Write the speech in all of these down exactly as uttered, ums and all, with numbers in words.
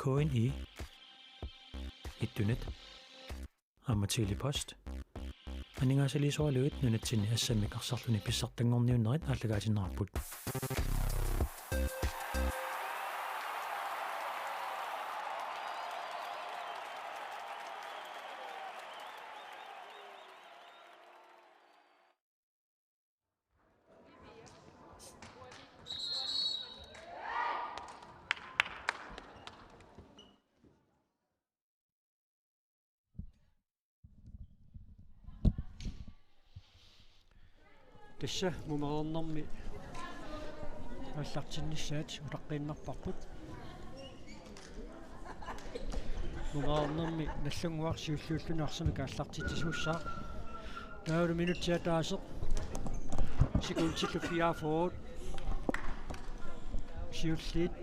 U N I, Ittunnat, aamma Tele-Post. Aningaasaliisoraluit nunatsinni assammik arsarluni pissartanngorniunnerit aallakaatinneqarput. Tassa mumereernermi aallartinnissaat utaqqiinnarparput. Mumereernermi Nagdlunguaq siulliulluni arsamik aallartitsisuussaaq. Taavalu minutsit ataaseq. Sekundillu fireogfyrre. Siulliit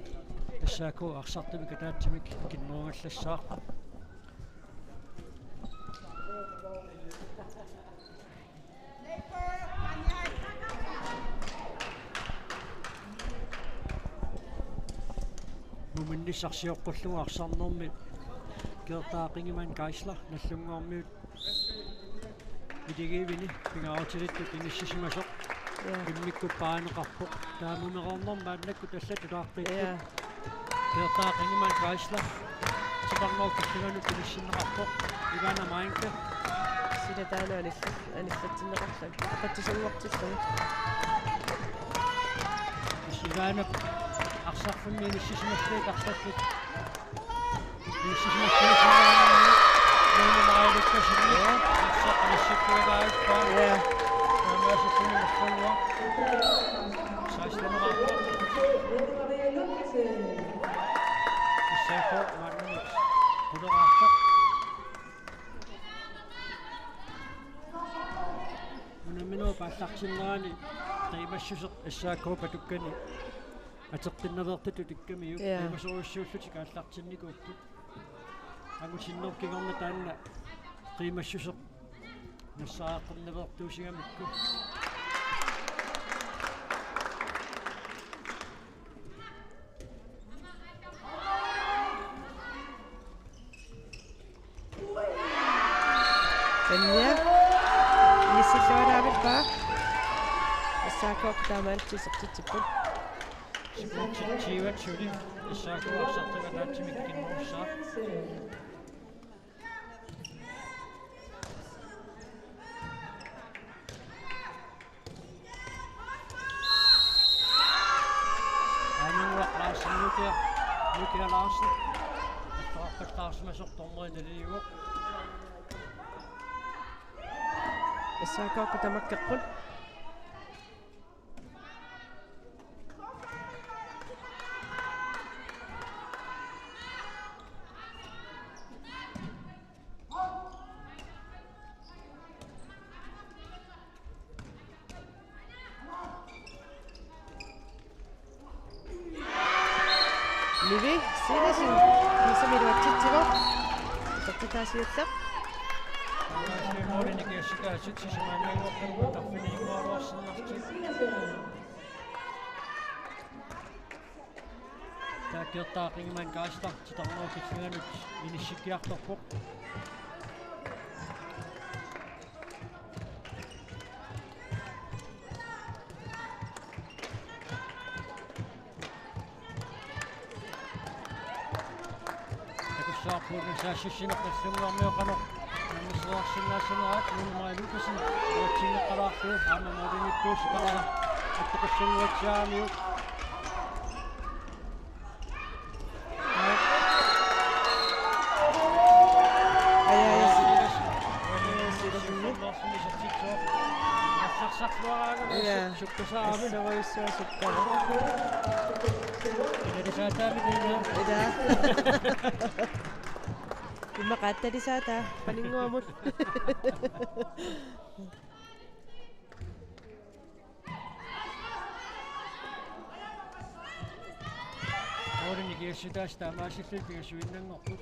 S A K arsartumik ataatsimik ikinnerugallassaaq. Muminnissaq sioqqullugu arsarnermi Gerda Qingemann Geisler Nagdlunguarmiut iligiivini pingaarutilittut inissisimasoq. Ja. Immikkut paaneqarpoq. Taava mumereernermi maannakkut allat utaaqqiipput. Ja. Gerda Qingemann Geisler. Titarnerup killinganut inissinneqarpoq. Ivana Meinke. Sila taanna anillat-, anillatsinneqarluni. Aqatsisunngortillugu. Ivana arsarfimmi inissisimallutik arlallit. Inissisimallutik. Nuunu Maja Lukassen. Ja. Arsaq inissikkuugaluarpaa. Ja. Taamaasilluni Nagdlunguaq. Seksten. S A K maannamut quleraartoq. Unamminerup aallartinnerani qiimassuseq S A K-p atukkani ateqqinnaveertutut tikkamiuk. Ja. Qiimasorujussuullutik aallartinnikuupput. Angutinnerup kingorna taanna qiimassuseq nassaariaqqinnaveertuusigamikku. Tanja. Inissilluaraavippaa. S A K taamaattusertitsipput. Sekundit tyve suli S A K arsartumik ataatsimik ikinnerussaaq. Aamma Larsen, Nukia, Nukia Larsen. Attoqqattaarsimasoq dommeri naliliuvoq. S A K-kkut tamakkerput. Nivi Sivertsen, kiisami iluatsitsivoq. Isertitaasiullaq. Målinik iassikaasit sisamanngorlugu tarfiniinngualuarsinnartik. Taakkiortaa Qingemann Geisler titarnerup killinganut inissikkiartorpoq. Takussavarput saassissineq Nagdlunguarmiut qanoq naammassivarsinnaassaneraat. Nuunu Maja Lukassen iluatsinneqalaarlugu aamma målinikkuussuteqarpoq. Attoqqissunnguatsiaamiuk. Aja, aja, si-, aja, si-, Aja. Sukkasaavi. Assorujussuaq sukkava. Ila. Immaqa aattalisaataa paninnguamut. Målinik iassutaa taamaasilluni pingasunngorput.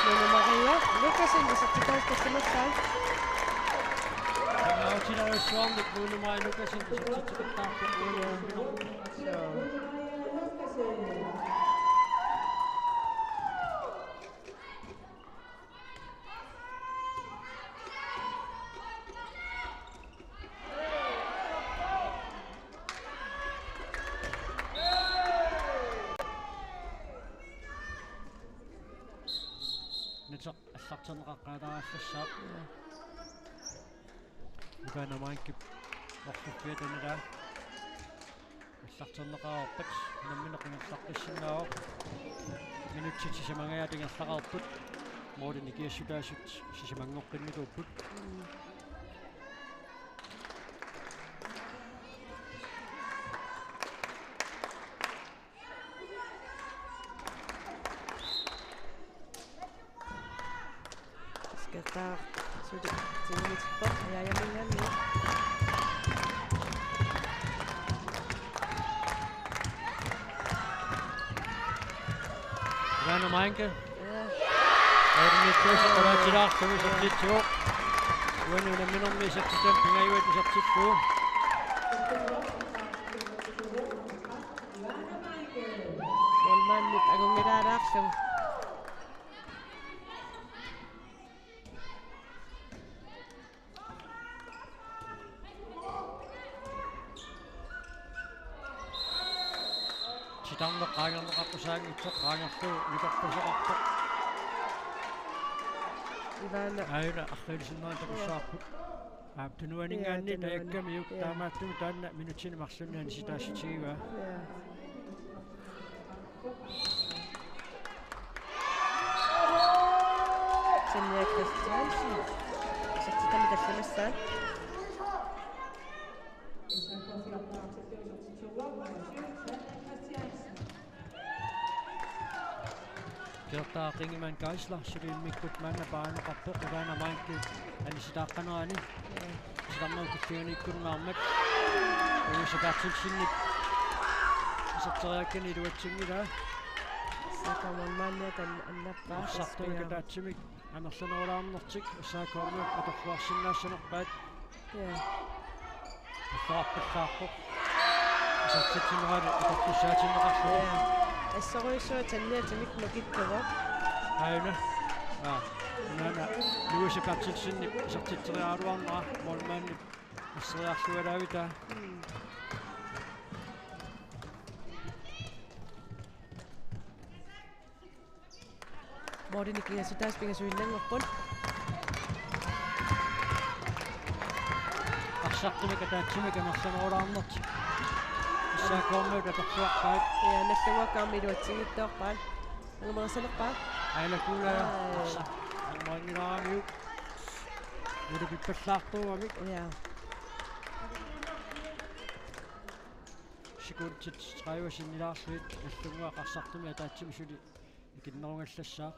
Nuunu Maria Lukassen isertitaasoq tassaniippoq. Pingaarutilerujussuarmik Nuunu Maria Lukassen isertitseqattaarpoq. Joo. Nitaq allarterneqaqqaalaarallassaaq. Ukaana Maankip orluffiata nilaa. Allarterneqareerpat nammineq ingerlaqqissinnaavoq. Minutsit sisamangajaat ingerlareerput. Målini kiassutaasut sisamanngoqqinnikuupput. Skifter suli tiimitippoq, ja, ja, men, men, men. Ukaana Maankip. Ja. Ukaana Maankip, ja, ja, ja, isertitsivoq. Uani unamminermi isertitami pingajuat isertillugu. Målmandip angunngilaalaarlugu. Titarneq qaangerneqaqqusaanngitsoq, qaangerlugu nikorpasoqarpoq. Ilaana. Aajuna arriilisinnera takussavarput. Aap, tunuaninngaanniit. Ja, tunuani. Tajakkamiuk. Ja. Taamaattumik taanna minutsini marlunni anisitaassutigaa. Ja. Tanja Christiansen. Isertitami tallimassaat. Kiortaa Qingimann Geisler suli immikkut maanna paarineqarpoq, Ukaana Maankip anisitaaqqanerani. Titarnerup killinganiikkunnaarmat. Louise Berthelsenip iserteriakkani iluatsinngilaa. Sakamun maanna tan annappaa. Arsartumik ataatsimik amerlanerulaarnertik S A K-miut atorluarsinnaassanerpaat. Ja. Affaarpallaarpoq. Isertitsinerali atortussaatinneqarlugu. Ja. Assorujussuaq Tanjaatimik nukittuvoq. Aajuna. Aa. Unaana Louise Berthelsenip isertitseriaraluarnera målmandip asseriarlualaavitaa. Mm. Målini kiassutaasut pingasuinnanngorput. Arsartumik ataatsimik amerlanerulaarnertik S A K-miut atorluarpaat. Ja, Nagdlunguakka aamma iluatsinngitsoorpaat. Angumerisalerpaa? Aila Kuulaa. Aa. Arsaq. Angumerinngilaaramiuk. Nalupippallaartuugami. Ja. Sekundit tredive sinnilaarlugit Nagdlunguaq arsartumik ataatsimik suli ikinnerugallassaaq.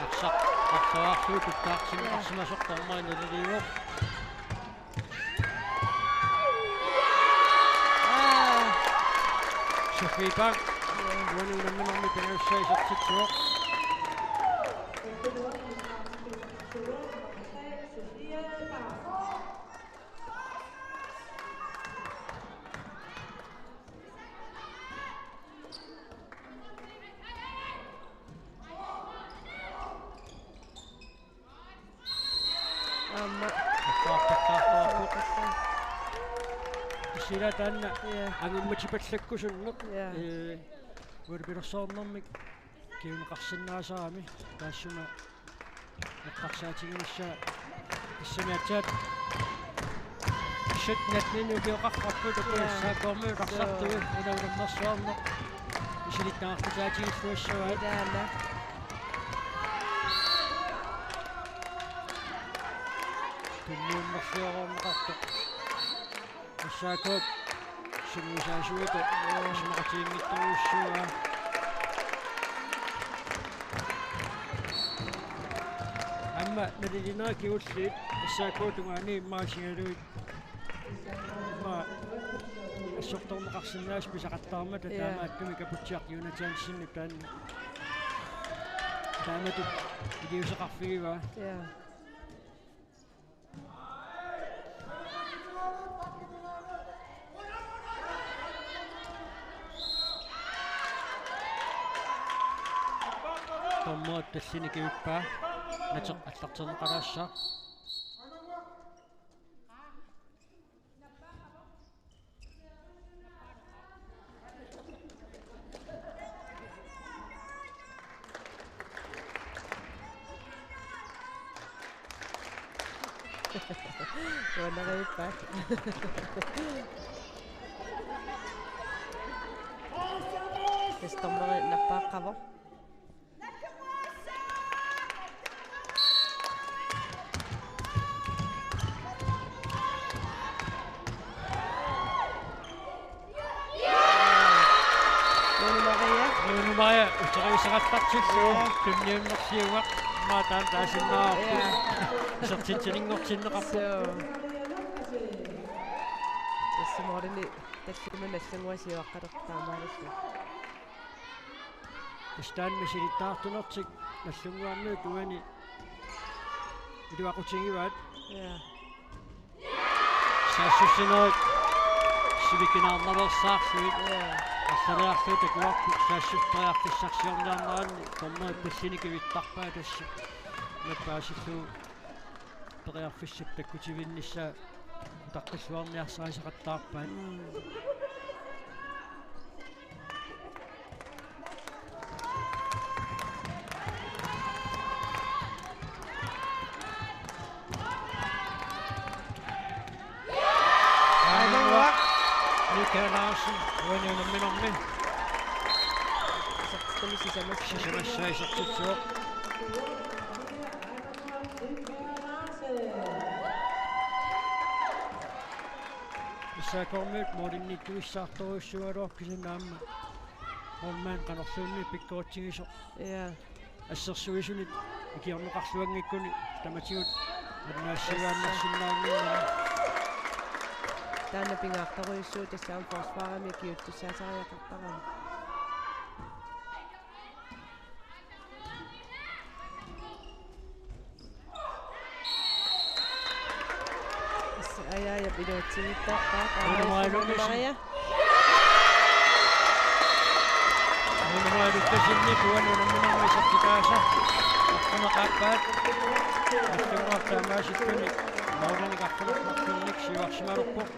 Arsaq, arsaq, arsaq, kuttaarsinneqarsimasoq dommeri naliliivoq. Aa. Sofie Bang. Uani unamminermi pingajussaa isertitsivoq. Aamma. Attaarpassaarpoq. Attaarpassaarpoq. Isila taanna. Ja. Angummutipallakkusunneq. Ja. Ee, uagut pilersoornermik kinguneqarsinnaasarami taassuma eqqarsaatiginissaa. Tassami aatsaat sytten atten ukioqarput uku. Ja. S A K-miut arsartui. Joo. Una unammersuarneq isilittagaqutaatigilluassavaat. Ilaana. Tunniunnerfiorneqartoq. S A K-p sungiusaasuata isumaqatiginngitsorujussuuaa. Aamma nalilinera kingulliit S A K-p tungaani immaqa isigalugit. Immaqa Sortorneqarsinnaasut pisaqattaarmata. Ja. Taamaattumik Aputsiaq Jonathansenip taanna taamatut iliuuseqarfigivaa. Ja. Dommerit tallini kivippaa. Nateq allarterneqalaassaaq. Uanarippa. Tassa dommerit nappaaqqavoq. Lone Maria. Lone Maria, uteriuseqartartillugu. Ja. Tunniunnerfiuvoq. Maatan taasinnaa. Ja. Isertitsininngortinneqarpoq. Suu. Tassa målini tallimat Nagdlunguaq siuaqqalertarmaarissi. Tassa taanna misilittaartunertik Nagdlunguarmiut uani iluaqutigivaat. Ja. Saassussinerit sivikinaarnaveersaarlugit. Ja. Arlaliarlugit takuarput saassussip periarfissarsiorniarneranni dommerit tallini kivittarpaat tassa. Nappaasillugu periarfissap takkutivinnissaa utaqqilluarniarsarisaqattaarpaat. Mm. Aamma Mikael Larsen, uani unamminermi. Isertitami sisamassaa. Sisamassaa isertitsivoq. S A K-miut målinnittuissaartorujussuugaluarput kisianni aamma målmand qanorluunniit pikkoritsigisoq. Ja. Assersuisunit ikiorneqarluanngikkuni tamatigut annaassiivaannarsinnaannginnami. Taanna pingaartorujussuuvoq tassa aamma forsvarimi ikiuuttussaasariaqartarami. Tassa Ajaajap iluatsivittaarpaa. Aamma Maja Lundsen. Maja. Aamma Maja Lundsen uani unamminermi isertitaasa. Arfineq-aappaat. Nagdlunguaq taamaasikkuni. Maulani arfineq-marlunnik siuarsimalerpoq.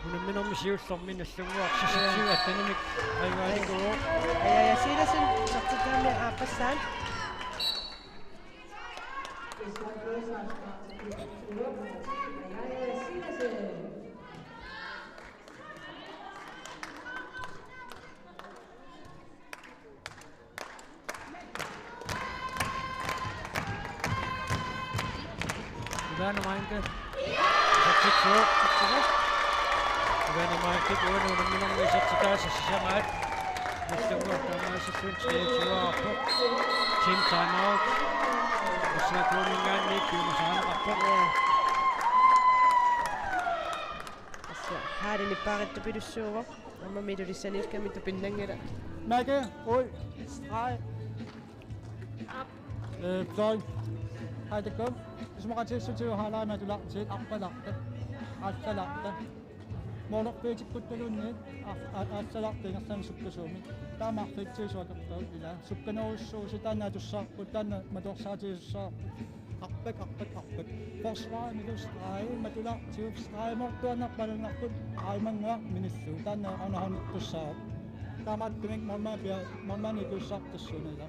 Unamminermi siullermi Nagdlunguaq seksogtyve attenimik ajugaanikuuvoq. Ja, ja, Silasen, isertitaami aappassaat. Ivana Meinke. Isertitsivoq. Ivana Meinke uani unamminermi isertitaasa sisamaat. Nagdlunguaq taamaasilluni treogtyve-arpoq. Team timeout. Ussaakuuningaanniit piumasaaneqarpoq. Tassa haalini parittupilussuuvoq. Aamma Ilulissaniikkami tupinnanngilaq. Mærke, ud, streg. Øh, fløj. Hej, det går. Hvis man ret til, så til at have med, du langt til. Op og langt. Alt for langt. Måler på et sekund, du er nødt. Alt for langt, det er sådan, så kan du så. Der er meget fedt til, så kan du, ja. Så kan du så, så der er, du så, på den, med du så til, så. Arpik, arpik, arpik. Forsvaret milu streg, matula, tiu streg, mortuanna, palunarput, aimannguaq, minillu. Taanna, anahon, tussaq. Taamaattumik, målmand, pia, målmand, ikussaartussuunera.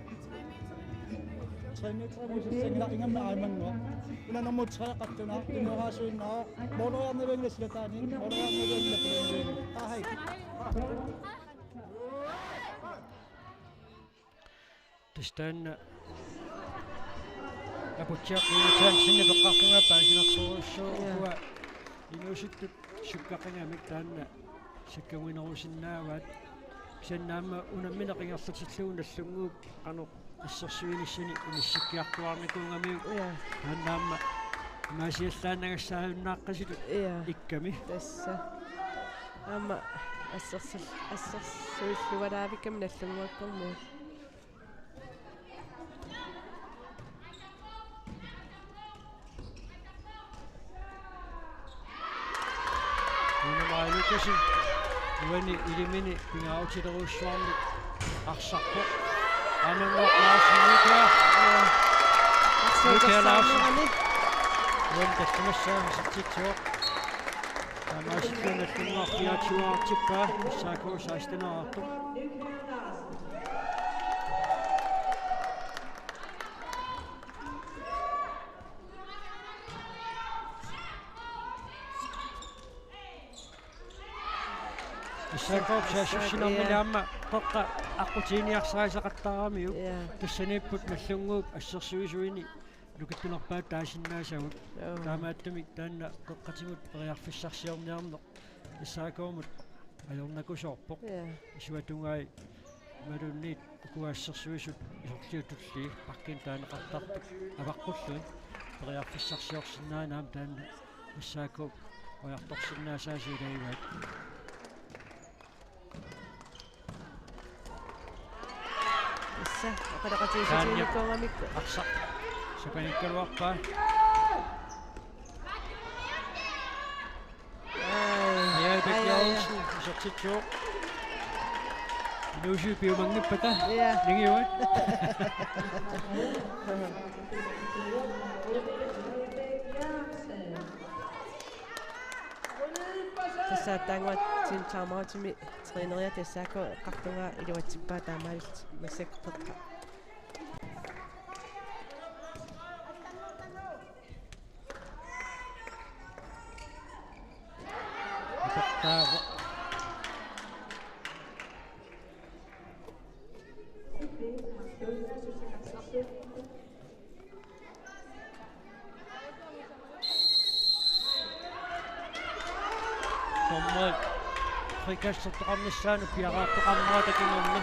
Tre meter, musissinga, ingammik, aimannguaq. Una nummer tre, qattuna, tinoraasuinnaa, måleriarnivianngilaq silataani, måleriarnivianngilaq silataani. Aa, hej. Tassa taanna Aputsiaq Jonathansenip eqqartugaa paasinartorujussuuvoq. Ja. Ukua inuusuttut sukkaqigamik taanna sakkagunerusinnaavaat. Kisianni aamma unammineq ingerlatillugu Nagdlunguup qanoq Assersuinissani inissikkiartuaarnikuugamiuk. Ja. Taanna aamma imaasiallaannagassaajunnaaqqasitut. Ja. Ikkami. Tassa. Aamma assersul-, assersuilluaraavikkami Nagdlunguakkormiut. Una Maja Lukassen uani ilimini pingaarutilerujussuarmik arsarpoq. Ananguaq Larsen, Michael. Michael Larsen. Uani tallimassaa isertitsivoq. Taamaasilluni Nagdlunguaq fireogtyveartippaa, S A K sekstenaartoq. S A K-p saassussinermini aamma qeqqa aqqutiiniarsarisaqattaaramiuk. Ja. Tassaniipput Nagdlunguup assersuisuini nukittunerpaatut taasinnaasagut. Joo. Taamaattumik taanna qeqqatigut periarfissarsiorniarneq S A K-mut ajornakusoorpoq. Ja. Isuatungai imaluunniit ukua assersuisut isorliutulli pakkin taaneqartartut avaqqullugit periarfissarsiorsinnaaneq aamma taanna S A K-p periartorsinnaasaasa ilagivaat. Tassa, oqaloqatigiissutiginikuugamikku. Arsaq sapanikkaluarpaa. Ai, ai, ai, ai. Aja Pekki Olsen, isertitsivoq. Inuusuit piumanngippata. Ja. Ningiuat. Tassa aatsaannguaq timeoutimi træneriata S A K eqqartugaa iluatsippaa taamaalillutik massakkut qeqqa. Atortaavoq. Dommeri frikastertoqarnissaanut piareertoqarnerata kingorna.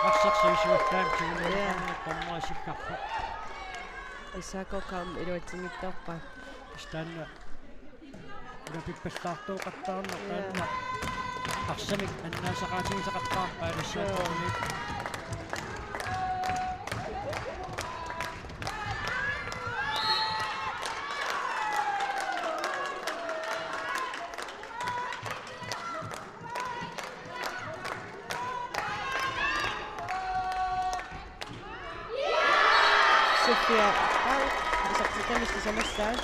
Arsaq sivisuallaamik tiguneqarneq dommeri siggarpoq. S A K-kka aamma iluatsinngitsoorpaa. Taanna una pippallaartooqattaarneq. Ja. Taanna arsamik annaasaqaatigisaqattaarpaa tassa. Joo. Sofia Bang, isertitami sisamassaa.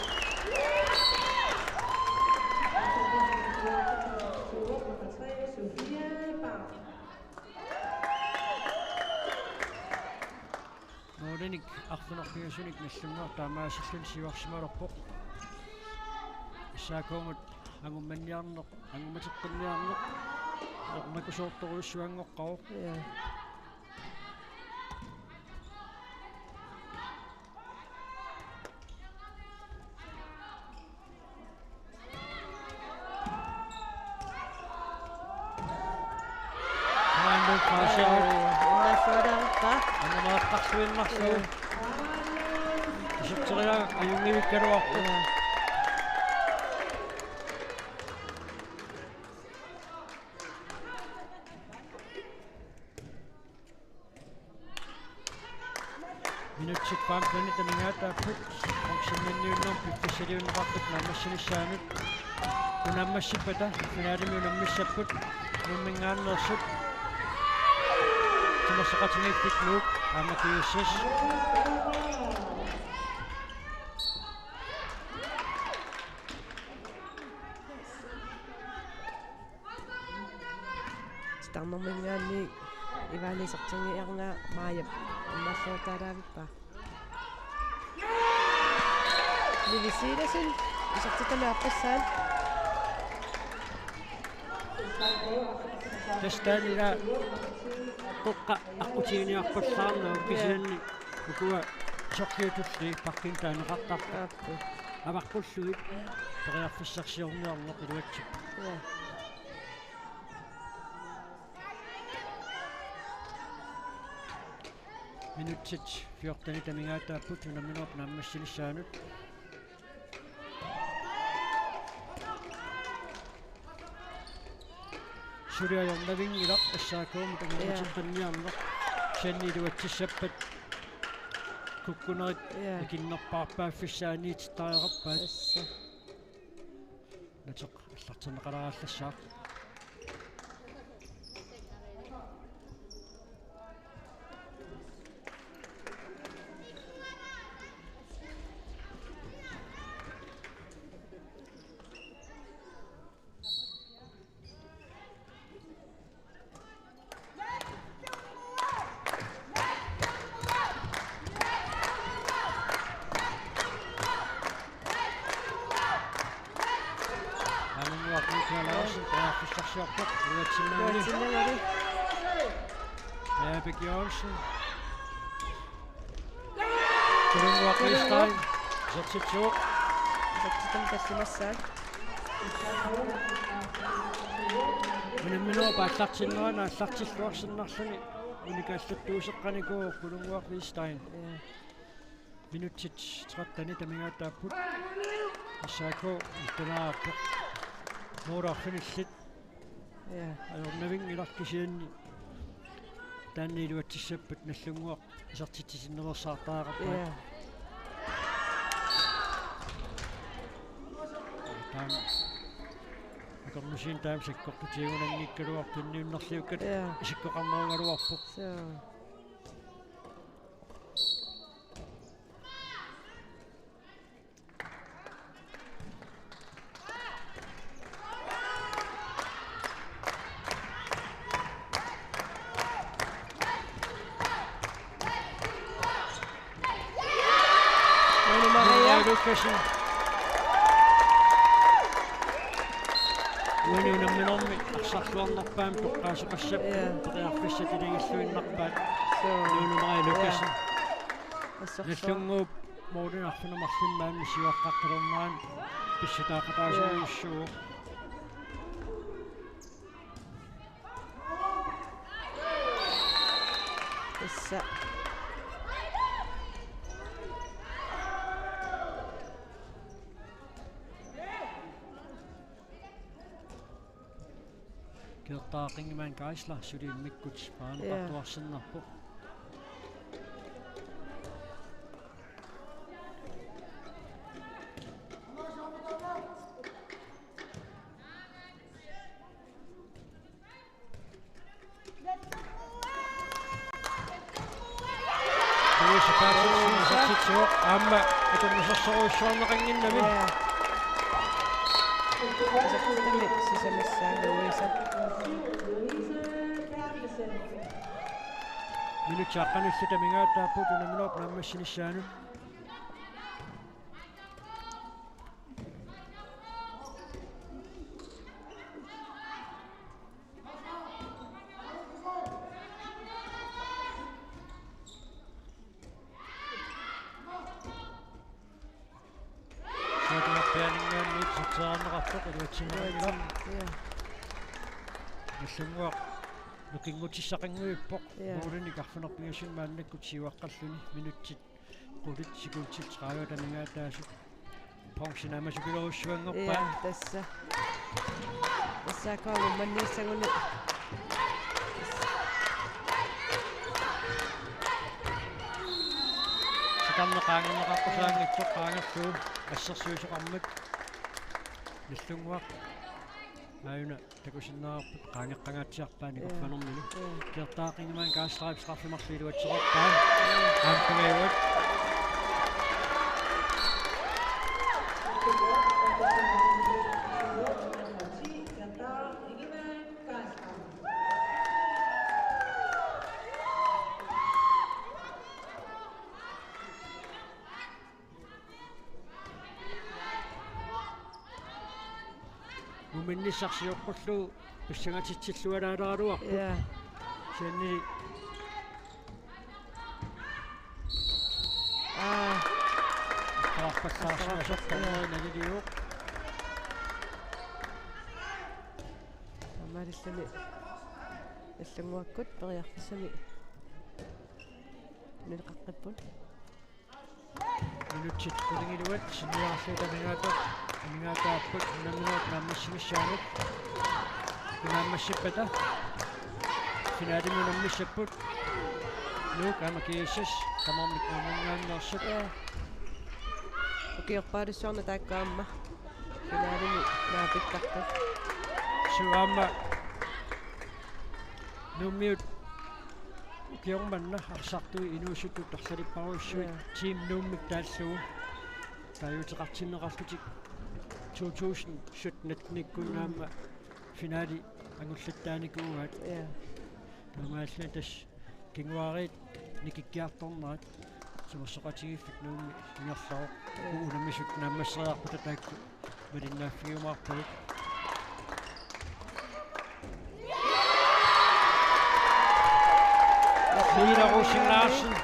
Målinik arfineq-pingasunik Nagdlunguaq taamaasilluni siuarsimalerpoq. S A K-mut angummanniarneq, angummateqqinniarneq ajornakusoortorujussuanngoqqavoq. Ja. Maanna Frederik. Innassualaarpa? Annaaqarsuinnarlugu. Iserteriaraa ajunngivikkaluarpoq. Ja. Minutsit femtenit amigaataapput, bronzemedaljerneq piffissaliunneqartut naammassinissaanut. Unaammassippata finalemi unammissapput Nuumminngaanneersut. Timersoqatigiiffik Nuuk aamma P S S. Titarnerminngaanniit Ivani isertitseriaraa Maajap annerluutaaraavippaa. Nivi Silassen isertitami aaqqissaat. Tassa taanna ila qeqqa aqqutiginiarpallaarnagu kisianni ukua sorliutulli pakkin taaneqartarput. Aappu. Avaqqullugit periarfissarsiorniarneq iluatsippoq. Ja. Minutsit fjortenit amigaataapput unamminerup naammassinissaanut. Suli ajornavinngilaq S A K-mut, ja, angumatiqqinniarneq. Kisianni iluatsissappat kukkunerit, ja, ikinnerpaarpaaffissaaniit tareqarpaat. Tassa. Nateq aallartinneqalaallassaaq. Aamma Mikael Larsen, periarfissarsiorpoq, iluatsinnaanngilaq. Iluatsinnaanngilaq. Erik Jørgensen. Kulunguaq Hvidsten. Isertitsivoq. Isertitami tallimassaat. Unamminerup aallartinnerani aallartilluarsinnarluni unikaallattuuseqqanikuuvoq Kulunguaq Hvidsten. Ja. Minutsit trettenit amigaataapput. S A K ittanaarpoq. Måli arfinillit. Ja. Ajornavinngilaq, kisianni taanna iluatsissappat Nagdlunguaq isertitsisinnaveersaartariaqarpaat. Ja. Taanna akornusiinnaq taama sakkortutigigunanngikkaluarpoq, tunniunnerliukkat, ja, isikkoqarnerugaluarpoq. Suu. Uani Maria Lukassen. Uani unamminermi arsarluarnerpaamik toqqaasoqassapput, ja, periarfissat ilagilluinnarpaat. Suu. Uani Maria Lukassen. Ja. Assorsuaq. Nagdlunguup målini arfineq-marlunni maani siuaqqaqqilernerani pissutaaqataasiorujussuuvoq. Tassa. Gerda Ingemann Geisler suli immikkut, ja, paarneqartuarsinnarpoq. Louise Berthelsen isertitsivoq, aamma atornusersorujussuarneqannginnami. Ja. Isertitami sisamassaaq Louise. Minutsit aqqanillit amigaataapput unamminerup naammassinissaanut. Siuliorpianinngaanniit satserineqarpoq, iluatsinneqanngilaq. Ja. Nagdlunguaq nukinngutissaqanngivippoq. Ja. Målinik arfineq-pingasunut maannakkut siuaqqalluni, minutsit qulit sekundit tredive amigaataasut. Ponsi naammassipiloorujussuanngorpaat. Ja, tassa. Tassa S A K-p uummanniissaguni. Sikarneq qaangerneqaqqusaanngitsoq, qaangerlugu assersuisoqarmat. Nagdlunguaq. Aajuna takusinnaavarput qaangeqqangaatsiarpaani, ja, kuffanermini. Ja. Gerda Ingemann Geislerip straffe marluk iluatseqarpaa. Ja. Aamma tungajuat. Uuminnissaq sioqqullugu pissangatitsillualaaraluarpoq. Ja. Kisianni. Aa. Iqqaarpallaarsimasoq, ja, taanna naliliuvoq. Taamaalilluni Nagdlunguakkut periarfissamik. Nunaqartipput. Minutsit qulingiluat sinniarluta amigaataapput unamminerup naammassinissaanut. Naammassippata finalimi unammissapput. Nuuk aamma G S S tamarmik nuumminngaanneersut. Ja. Ukiorpaalussuarnut taakku aamma finalimi naapittarput. Suu aamma Nuummiut ukioq manna arsartui inuusuttut arlalipparujussuit. Ja. Team Nuummik taallugu. Taaguuteqartinneqarlutik to tusind sytten-ikkut aamma finali angullattaanikuugaat. Ja. Taamaalilluni tassa kinguaariit nikikkiartornerat timersoqatigiiffik Nuummi ingerlavoq. Ja. Unammisut naammasseriarpata taakku malinnaaffigiumaarpavut. Mila Rosing Larsen.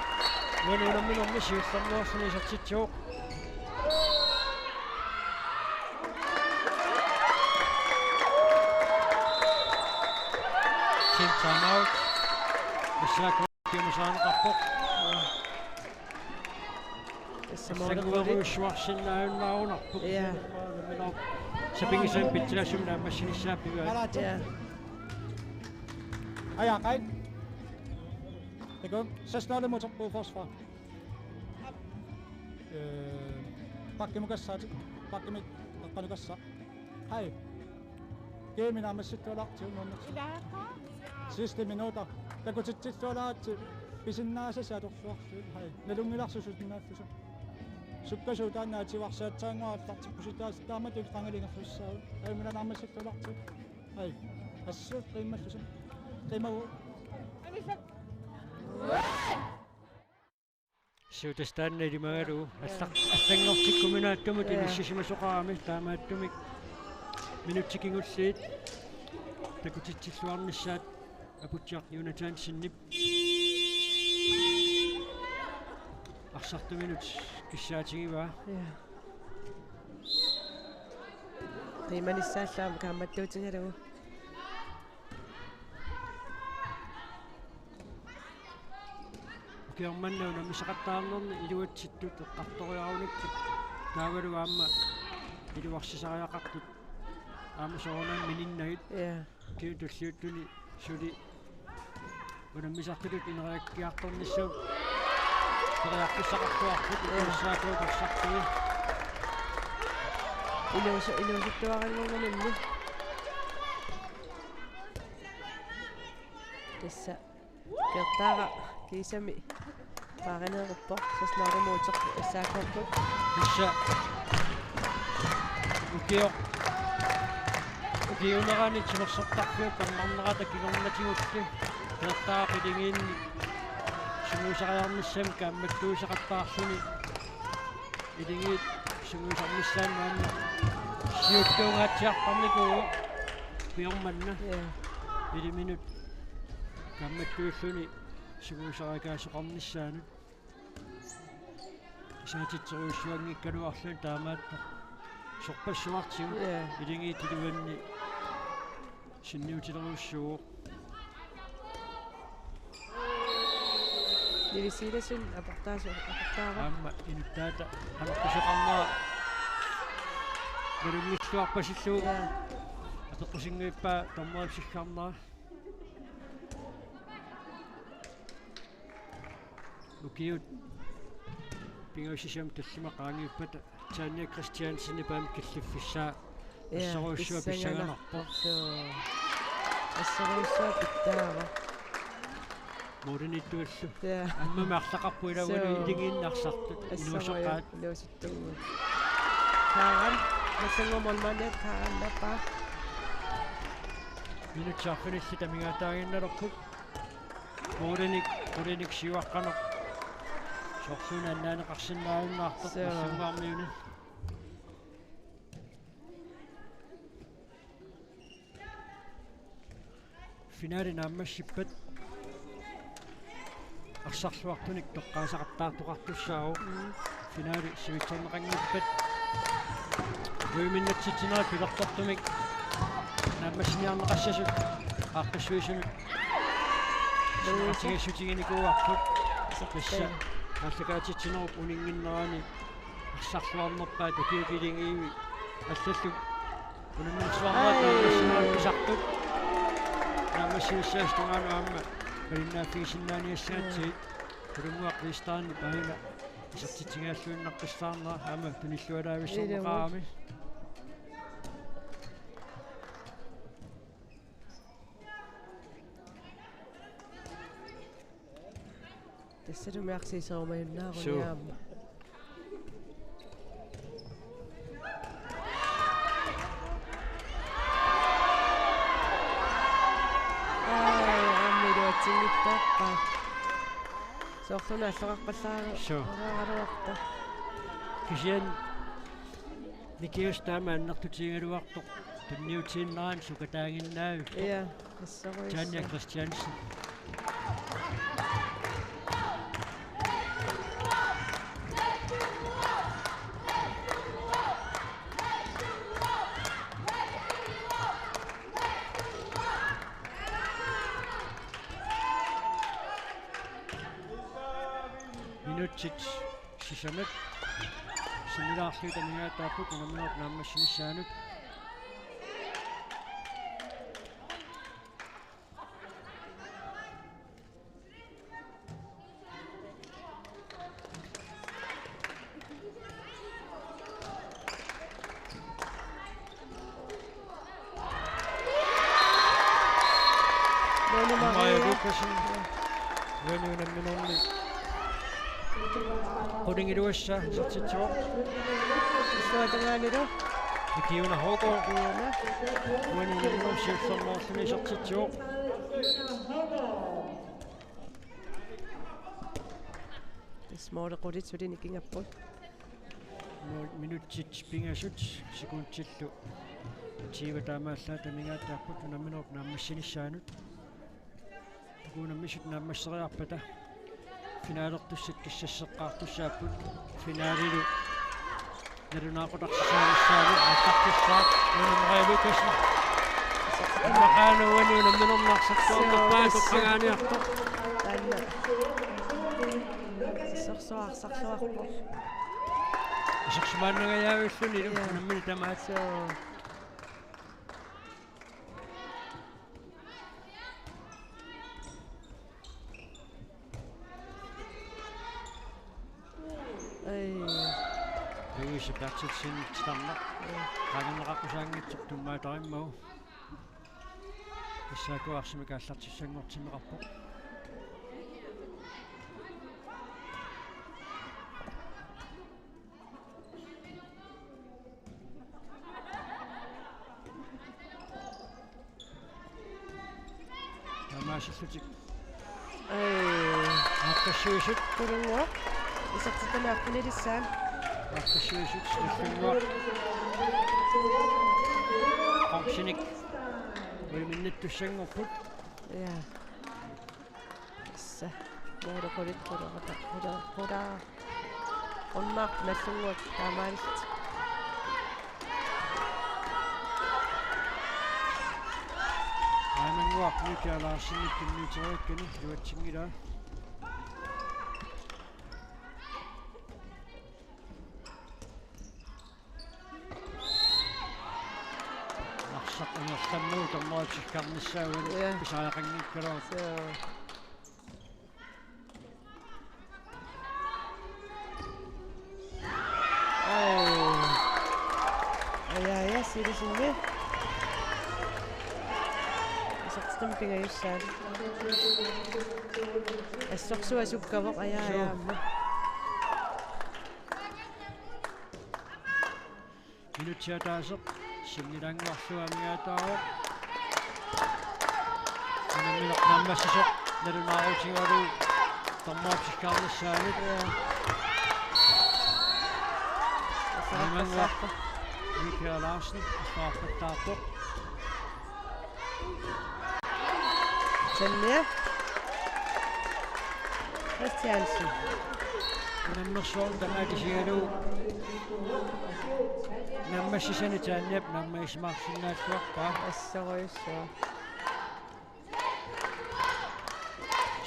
Uani unamminermi siullermeersuni isertitsivoq. Team timeout. Issaak kiumasaaneqarpoq. Tassa moorerujussuarsinnaajunnaarunarpoq. Ja. Sapinngisamik pitsilaassummik naammassinissaat pigaat. Ja. Aja, qait. Takuuk, seksten nul imut forsvar. Øh, bakkimut kassaat, bakkimik eqqanut kassaat. Hej. Gamet naammassittualaartigu nuannersoq. Sidste minutter. Takutitsillualaaratsigu pisinnaasasi atorluarlugu. Hej. Nalunngilarsi susinnaallusi. Sukkasuut taanna atuarsaatsaannguaq aallartippusi taas taamatut qangali ingerlassaagut. Hej, mila naammassittualaartigu. Hej. Assut qiimmallusi. Qiimagu. Siutastaanna ilimagalugu. Ja. Allaq-, allanngortikkuminaattumut. Ja. Inissisimasoqarami taamaattumik. Minutsit kingulliit. Takutitsilluarnissaat Aputsiaq Jonathansenip. Arsartuminut kissaatigivaa. Ja. Qiimanissaallaamik kaammattuutigalugu. Ukioq manna unammisaqattaarnerni iluatsittut eqqartoriarunikkut taavalu aamma iluarsisariaqartut aamma soorunami mininnagit. Ja. Ukiuni tulliuttuni suli unammisartutut ineriartornissaat periarfissaqarluarput. Ja. Ukiussaakuut arsartui. Inuusu-, inuusuttuaranngornerminni. Tassa. Qeertaaraq kiisami paarineeruppoq, seksten nul imut S A K-kkut. Tassa ukioq, ukiuunerani timersortarfiup tammarnerata kingornatigulli Qeertaaraq Iligiinni sungiusariarnissamik kaammattuisaqattaarluni. Iligiit sungiusarnissaannut aamma siuttuungaatsiartarnikuuvoq ukioq manna. Ja. Iliminut kaammattuilluni sungiusariakaasoqarnissaanut. Isaatitserujussuanngikkaluarluni taamaattoq sorpassuartigut. Ja. Iligiit iluanni sinniutilerujussuuvoq. Nivi Silassen aportaasu-, aportaarpoq. Aamma inuttaata qanorpiaq atorneqarnera malunngilluarpasillugu. Ja. Apeqqusinnguippaa dommerip siggarnera. Ukiut pingajusissamik tallimat qaangiuppata Tanja Christiansenip aamma killiffissaa. Ja, assorujussuaq pissanganarpoq. Pissanganarpoq. Suu. Assorujussuaq pitsaavoq. Mooriniittuallu. Ja. Ammami arlaqarpoq ilaa. Suu. Iligiinni arsartut. Assorujussuaq inuusoqaat. Inuusuttuugut. Karen. Massanngormat maanniat Karen Lappa. Minutsit arfinillit amigaataaginnalerput. Moorinik, qulinik siuaqqaneq. Soorluuna annaaneqarsinnaajunnaartoq. Suu. Massakkut armiuni. Finali naammassippat arsarluartunik toqqaasaqattaartoqartussaavoq. Mm. Finali sivitsorneqanngippat uiminnatsitsinerat pilertortumik naammassiniarneqassasut aaqqissuisunut. Suu. Tigissutiginikuuarput. Tassa aallakaatitsinerup uninnginnerani arsarluarnerpaat ukiut killiliivi allallu unamminersuarnerat naammassinerup pisartut naammassinissaata tungaanut aamma malinnaaffigisinnaaniassagatsigit. Kulunguaq Kristianip aana isertitsigaalluinnaqqissaarnera aamma tunillualaavissorneqarami. Tassalumi arsiiserumajunnaaruni. Suu. Aamma. Ai, aamma iluatsinngitsoorpaa. Soorlu una alloqarpallaaraq. Suu. Araaraluarta. Kisianni Nikius taama annertutigigaluartoq tunniutiinnarami sukataaginnavippoq. Ja, assorujussuaq. Tanja Christiansen. Minutsit sisamat sinnilaarlugit amigaataapput unamminerup naammassinissaanut. Maja Lukassen. Uani unamminermi qulingiluassaa isertitsivoq. Issuatungaanilu. Ikiuna H K. Ikiuna. Uani unamminermi siullermeerluni isertitsivoq. Tassa måli qulit suli nikingapput. Mål, minutsit pingasut, sekundillu tyve taamaallaat amigaataapput unamminerup naammassinissaanut. Takuuk unammisut naammasseriarpata finalertussat kissasseqqaartussaapput. Finalilu nalunaaqutaq sisaanissaanut aallartissaaq Unammeriarlukassen. Immaqaana uani unamminermi arsarluarnerpaaq toqqagaaniartoq. Taanna. Assorsuaq arsarluarpoq. Isersimaannangajaavillunilu. Ja. Unammineq tamaat. Suu. Ai. Louise Berthelsen titarneq. Ai. Qaangerneqaqqusaanngitsoq tummaatarimmagu. S A K arsamik aallartissanngortinneqarpoq. Taamaasillutik. Ai. Aaqqissuisut. Kulunguaq. Isertitami arfinilissaat. Aaqqissuisut. Kulunguaq. Qongsinik. Uiminnittussanngorput. Ja. Tassa. Måli qulit, qulit, qulit, qulit. Unnaaq Nagdlunguaq taamaalillutik. Aamannguaq Mikael Larsenip tunniuteriakkani iluatsinngilaa. Arsaq ingerlammagu dommerip sikkarnissaa uani. Ja. Pisariaqanngikkaluarpoq. Suu. Au. Aja, aja, siulisinni. Isertitami pingajussaat. Assorsuaq sukkavoq, aja, aja, aamma. Minutsit ataaseq sinnilaannguarlugu amigaataavoq. Unammineq naammassisoq nalunaarutigalugu dommerip sikkarnissaanut. Aamannguaq Mikael Larsen allaarpattaarpoq. Tanja Christiansen. Unammersuarmi tamaat isigalugu naammassisanik Tanjap naammassisimasinnaalluarpaa. Assorujussuaq.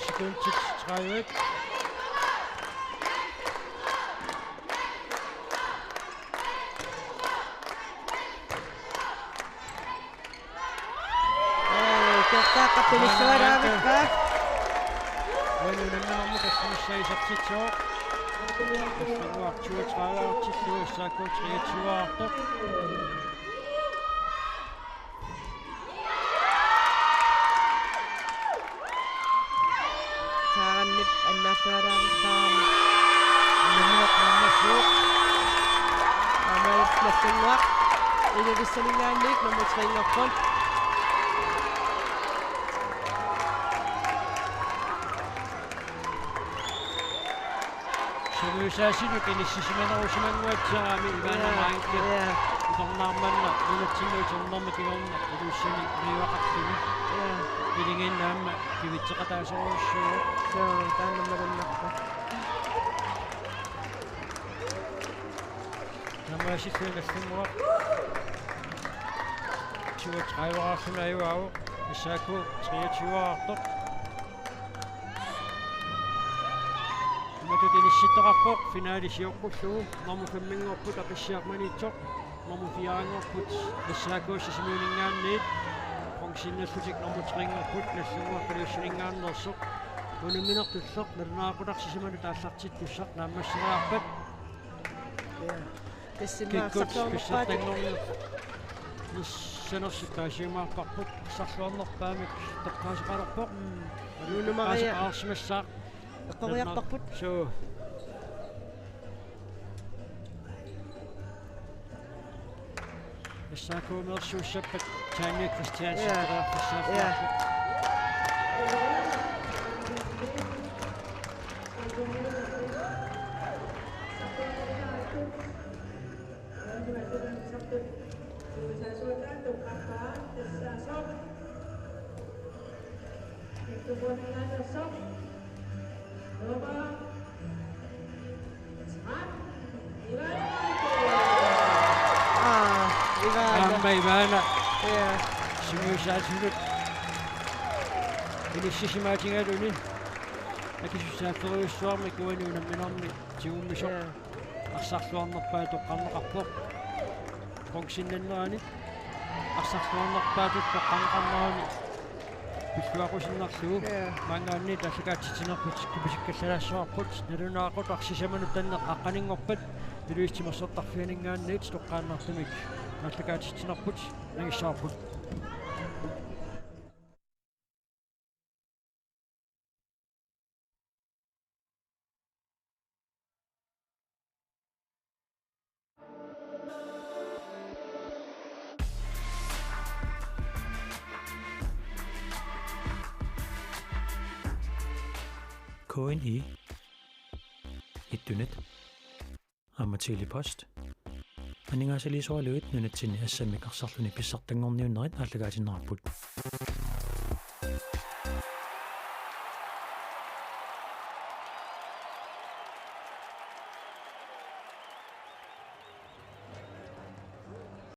Sekundit tredive. Taqqap tunissuaraavikka. Uani unamminermi tassunissaa isertitsivoq. Tassunguaq toogtredive-artillugu S A K treogtyve-artoq. Taarannip annaallaalaartaarami. Unammineq naammassivoq. Aamma Nagdlunguaq. Ilulissaninngaanniit nummer tre-nngorput. Sungiusaasinut inissisimanerusimanguatsiarami Ivana Reinke. Isornaarmanna nunatsinni uternerma kingorna Ilulissani niuaqarluni. Iligiinnaamma kivitseqataasorujussuuvoq. Suu, taanna malunnarpoq. Taamaasilluni Nagdlunguaq. Toogtredive-arluni ajugaavoq. S A K treogtyve-artoq. Imatut inissittoqarpoq finale sioqqullugu. Nummer fem-inngorput Aqissiaq Maniitsoq. Nummer fire-nngorput S A K Sisimiuninngaanniit. Bronzennaallutik nummer tre-nngorput Nagdlunguaq Ilulissaninngaanneersoq. Unamminertulleq nalunaaqutaq sisamanut aallartittussaq naammasseriarpat. Kikkut arsarluarnerpaatut pissanngorneq. Sanersut taasiumaarparput arsarluarnerpaamik toqqaasoqalerpoq. Mm. Nuunumaria. Toqqaasoqarsimassaaq. Eqqoriarparput. Suu. S A K-meersuussappat Tanja Christiansen. Ja. Periarfissaqarpoq. Ja. Aa, Ivana. Aamma Ivana. Ja. Sungiusaasunut inissisimaatigaluni. Akisussaaffeerujussuarmik uani unamminermi tigummisoq. Ja. Arsarluarnerpaatut toqqarneqarpoq. Bronzennannerani. Arsarluarnerpaatut toqqarneqarnerani. Pilluaqqusinnarlugu. Ja. Maanngaanniit aallakaatitsinerput kipisikkallarsuarput. Nalunaaqutaq sisamanut tanneq aqqaninngorpat. Ilulissat Timersortarfianinngaanniit toqqaannartumik aallakaatitsinerput nangissavarput. K N I, Ittunet, aamma Tele-Post aningaasaliisoralugit nunatsinni assammik arsarluni pissartanngorniunnerit aallakaatinneqarput.